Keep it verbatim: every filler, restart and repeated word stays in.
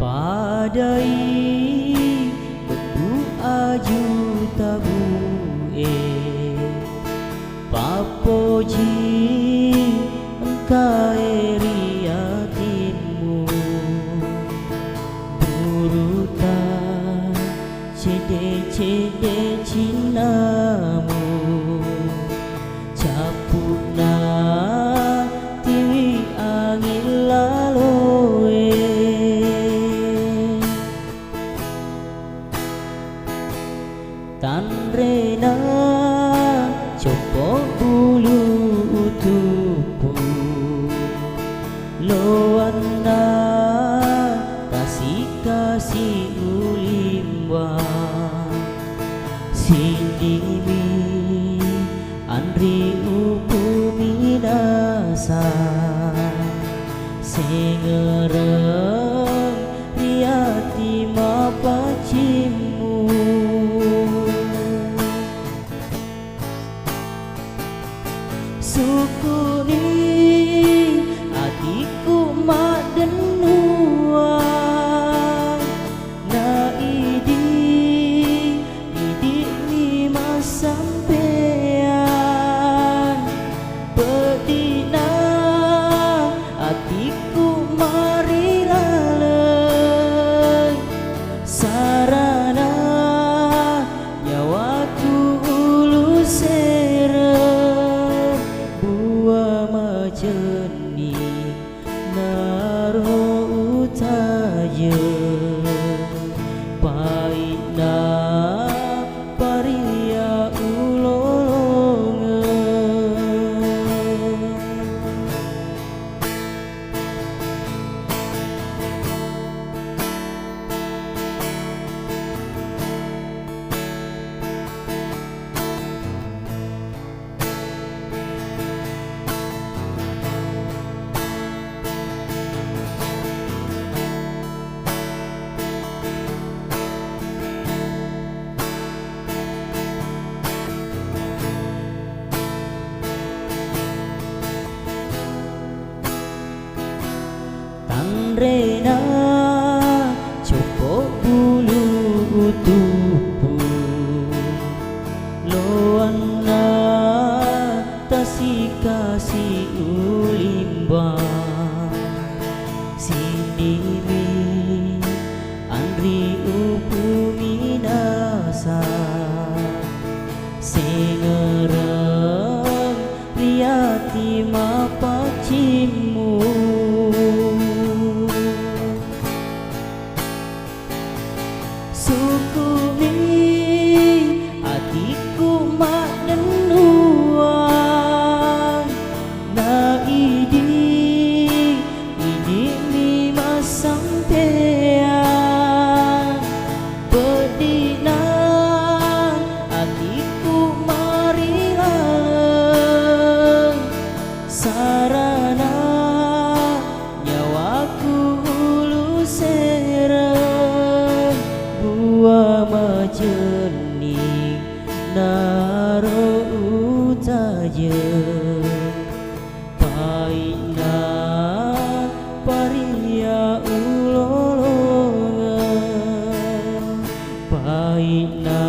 Padai bebbu aju tabu'e, pappoji engkae ri atimmu. Buruta cedde-cedde cinnamu, cappu'na tiwi anging laloe. Tanrena coppo bulu utuppu, loanna tasi-kasi ulimbang. Siddimi anri upu minasa, sengereng ri ati mapaccimmu. Sukuni atikku maddennuang, na idi, idi'mi massampeang. Peddi'na atikku marilaleng, sarana nyawaku ulu sere, bua macenni naro utajeng, pai'na paria ulolongeng. Tanrena coppo bulu utuppu, loanna tasi-kasi ulimbang. Siddimi anri upu minasa, sengereng ri ati mapaccimmu. Sukumi atikku maddennuang, na idi, idi'mi massampeang. Peddi'na atikku marilaleng, sarana nyawaku ulu sere, bua macenning naro utajeng, pai'na paria ulolongeng, pai'na